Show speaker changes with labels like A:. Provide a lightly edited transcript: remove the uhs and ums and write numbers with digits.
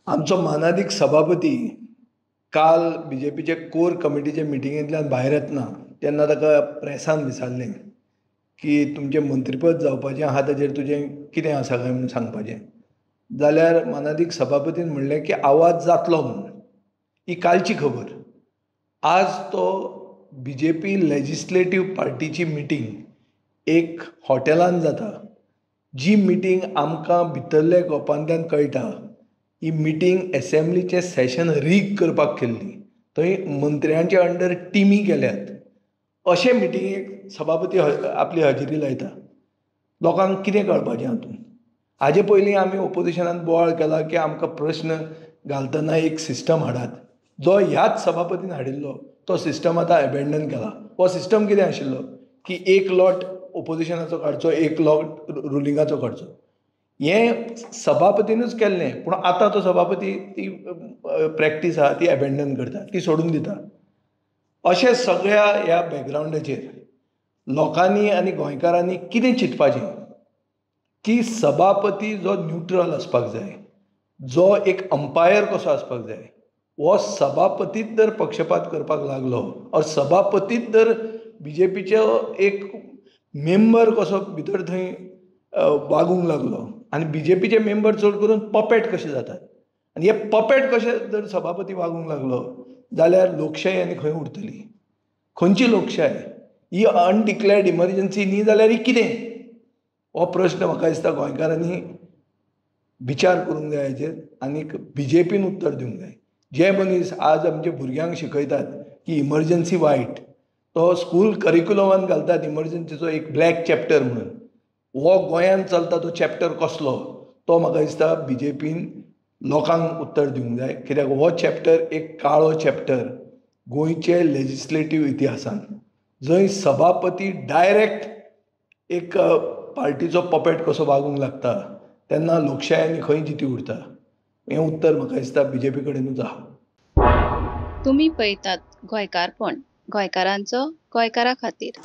A: आमचो मानादीक सभापती काल बीजेपीचे कोर कमिटीचे मिटिंगेंतल्यान भायर येतना तेन्ना ताका प्रेसान विचारलें की तुमचें मंत्रीपद जावपाचें आहा ताजेर तुजें कितें आसा काय म्हणून सांगपाचें, जाल्यार मानादीक सभापतीन म्हणलें की आवाज जातलो म्हणून. ही कालची खबर. आज तो बीजेपी लेजिस्लेटीव पार्टीची मिटींग एक हॉटेलान जाता, जी मिटींग आमकां भितरल्या गोपांतल्यान कळटा ही मिटींग एसेंब्लीचें सेशन रीग करपाक केल्ली, थंय मंत्र्यांचे अंडर टिमी केल्यात. अशे मिटिंगेक सभापती आपली हजेरी लायता. लोकांक कितें कळपाचें हातूंत? हाजे पयलीं आमी ओपोजिशनान बोवाळ केला की आमकां प्रश्न घालतना एक सिस्टम हाडात, जो ह्याच सभापतीन हाडिल्लो तो सिस्टम आतां एबेंडन केला. हो सिस्टम कितें आशिल्लो की एक लॉट ओपोजिशनाचो काडचो, एक लॉट रुलिंगाचो काडचो. हें सभापतीनूच केल्लें, पूण आतां तो सभापती ती प्रॅक्टीस आहा ती एबेंडन करता, ती सोडून दिता. अशें सगळ्या ह्या बॅकग्रावंडाचेर लोकांनी आनी गोंयकारांनी कितें चिंतपाचें की सभापती जो न्युट्रल आसपाक जाय, जो एक अंपायर कसो आसपाक जाय, हो सभापतीच जर पक्षपात करपाक लागलो और सभापतीच जर बीजेपीचो एक मेंबर कसो भितर थंय वागूंक लागलो आनी बीजेपीचे मेंबर चड करून पपेट कशे जातात आनी हे पपेट कशे जर सभापती वागूंक लागलो जाल्यार लोकशाय आनी खंय उरतली? खंयची लोकशाय? ही अनडिक्लेर्ड इमर्जन्सी न्ही जाल्यार ही कितें? हो प्रश्न म्हाका दिसता गोंयकारांनी विचार करूंक जाय हाचेर आनीक बीजेपीन उत्तर दिवंक जाय. जे मनीस आज आमच्या भुरग्यांक शिकयतात की इमर्जन्सी वायट, तो स्कूल करिक्युलमान घालतात इमर्जन्सीचो एक ब्लॅक चॅप्टर म्हणून, हो गोंयांत चलता तो चॅप्टर कसलो तो म्हाका दिसता बीजेपीन लोकांक उत्तर दिवंक जाय. कित्याक हो चॅप्टर एक काळो चॅप्टर गोंयचे लेजिस्लेटीव इतिहासान, जंय सभापती डायरेक्ट एक पार्टीचो पपेट कसो वागूंक लागता तेन्ना लोकशाय आनी खंय जिती उरता? हें उत्तर म्हाका दिसता बीजेपी कडेनूच आहा.
B: तुमी पळयतात गोंयकारपण, गोंयकारांचो गोंयकारा खातीर.